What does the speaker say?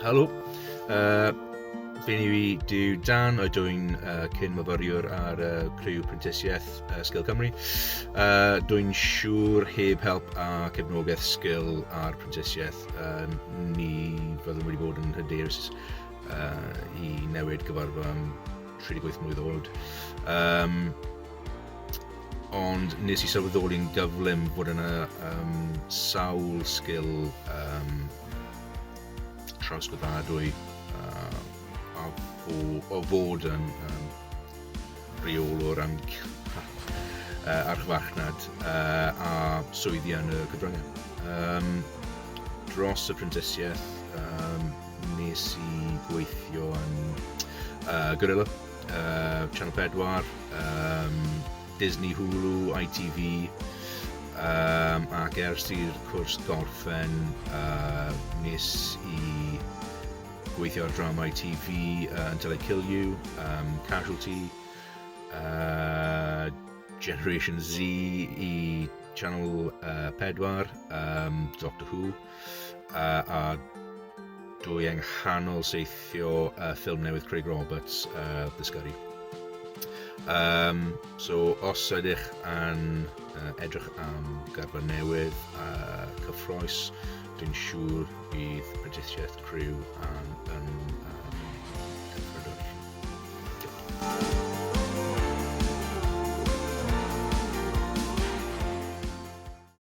Helo. Fy enw i yw Dan, a dwi'n cyn myfyriwr ar criw prentisiaeth Sgil Cymru. Dwi'n siŵr heb help a cefnogaeth Sgil a'r prentisiaeth, ni fyddwn wedi bod yn hyderus i newid gyfarfa am 38 mlwydd oed. Ond nes i sylweddoli'n gyflym fod yna sawl sgil trawsgwyddadwy a o fod yn rheolwr am archfarchnad a swyddi yn y cyfryngau. Dros y prentisiaeth nes i gweithio yn Gorilla, Channel 4, Disney, Hulu, ITV, ac ers i'r cwrs gorffen nes i gweithio ar dramau TV Until I Kill You, Casualty, Generation Z i Channel 4, Doctor Who, a dwi yng nghanol seithio ffilm newydd Craig Roberts, The Scurry. So, os ydych yn edrych am garfan newydd cyffroes, dwi'n siŵr bydd Prentisiaeth Crew yn cyffredol. Diolch.